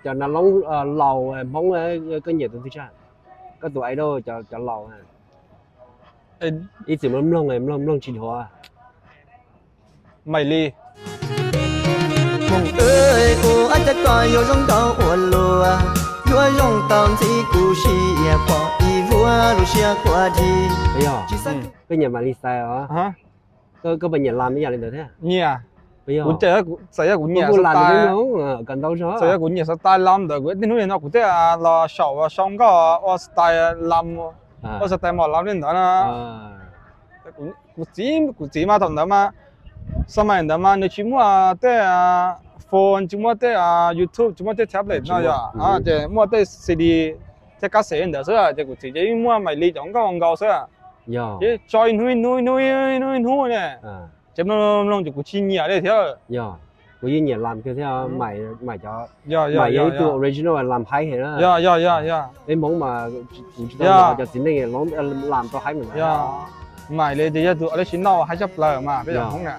Cov nas loob laus Hmoob, koj nyiam tus twg tshaj? Koj tus idol cov laus. Ib txwm mloog mloog mloog mloog tsis dhuav. Maiv Lis. Hmoob, ua cas koj yuav zoo nkauj ua luaj, yuav zoo tau ntxiv kuv siab pom ib vuag lub siab quaj dhi. Koj nyiam Maiv Lis style os? Koj puas nyiam lam ib yam li ntawd thiab? Nyiam. Kuv txawm yog kuv nyiam, txawm yog kuv nyiam style lam ntawd kuv tej hnub no kuv thiaj los xyaum sau nkauj ua style lam, ua style mos lam li ntawd na. Kuv txiv mas thaum ntawd mas, xab mais ntawd mas nws tsis muaj tej phone, tsis muaj tej YouTube, tsis muaj tej tablet no yom, ces muaj tej C D thiab kab xes ntawd xwb ces kuv txiv ces yeej muaj Maiv Lis cov nkauj nkaus xwb. Ces tso ib hnub ib hnub ib hnub ib hnub ne, ces mloog mloog ces kuv tsis nyiam li thiab. Kuv yeej nyiam lam kawg thiab, Maiv, Maiv cov, Maiv yog ib tug original lam haib heev na. Peb Hmoob mas kuv tsis tau hnov cov txiv neej lam tau haib mas. Maiv Lis ces yog tus original haib tshaj plaws mas peb cov Hmoob na.